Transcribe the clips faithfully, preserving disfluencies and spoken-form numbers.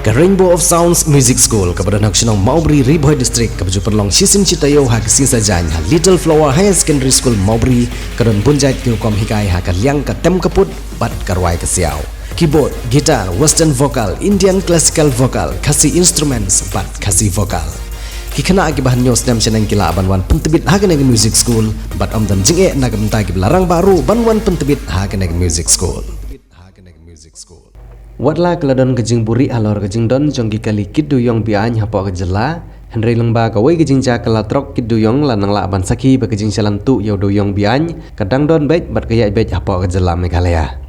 Ka Rainbow of Sounds Music School, kaba don ha ka shnong Mawbri, Ri Bhoi District, kaba ju pynlong shisien shi taïew ha ka sngi Saitjaiñ ha Little Flower Higher Secondary School Mawbri, ka don bun jait ki rukom hikai ha ka liang ka tem ka put bad ka rwai ka siaw. Keyboard, guitar, western vocal, Indian classical vocal, Khasi instruments bad Khasi vocal. Ki khynnah kiba hynñiew snem shaneng ki lah ban wan pyntbit ha kane ka music school, bad ym don jingeh na ka bynta kiba la rangbah ruh ban wan pyntbit ha kane ka music school. Wat la ka la don ka jingbuhrieh halor ka jingdon jong ki kali kit dewiong be-aiñ hapoh ka jylla, hynrei lyngba kawei ka jingjia ka la trok kit dewiong la nang lah ban sakhi ba ka jingshalan tuh ïa u dewiong be-aiñ ka dang don beit bad ka ïaid beit hapoh ka jylla Meghalaya.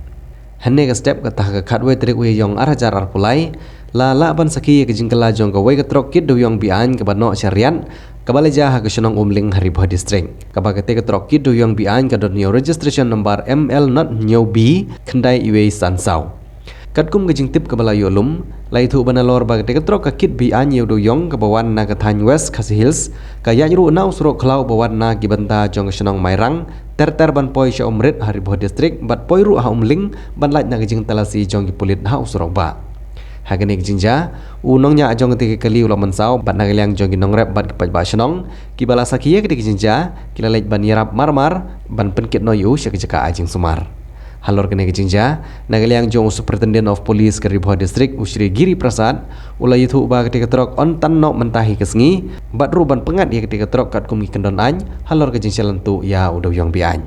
Hynne ka step, kata ha ka khatwei tarik u Ïaïong ar hajar arphew lai, la lah ban sakhi ïa ka jingkylla jong kawei ka trok kit dewiong be-aiñ kaba noh sha Raiad, kaba la jia ha ka shnong Umling ha Ri Bhoi District. Kaba kata ka trok kit dewiong be-aiñ ka don ïa u registration number M L not hynñiew B khyndai iwei san saw. Katkum ka jingtip kaba la ïoh lum, la ïathuh ba nalor ba kata ka trok ka kit be-aiñ ïa u dewiong kaba wan na ka thaiñ West Khasi Hills, ka ïaid ruh na u surok khlaw ba wan na ki bynta jong ka shnong Mairang ter ter ban poi sha Umrit ha Ri Bhoi District bad poi ruh ha Umling ban lait na ka jingtalasi jong ki pulit ha u surok bah. Ha kane ka jingjia, u nongñiah jong kata ka kali u la mynsaw bad na ka liang jong ki nongrep bad ki paidbah shnong kiba la sakhi ïa kata ka jingjia, ki la leit ban ïarap mar mar ban pynkit noh ïa u sha ka jaka ai jingsumar. Halor kane ka jingjia, na ka liang jong u Superintendent of Police ka Ri Bhoi District, u Shri Giri Prasad, u la ïathuh ba kata ka trok yn tan noh mynta hi ka sngi bad ruh ban pyngngad ïa kata ka trok katkum ki kyndon aiñ halor ka jingshalan tuh ïa u dewiong be-aiñ.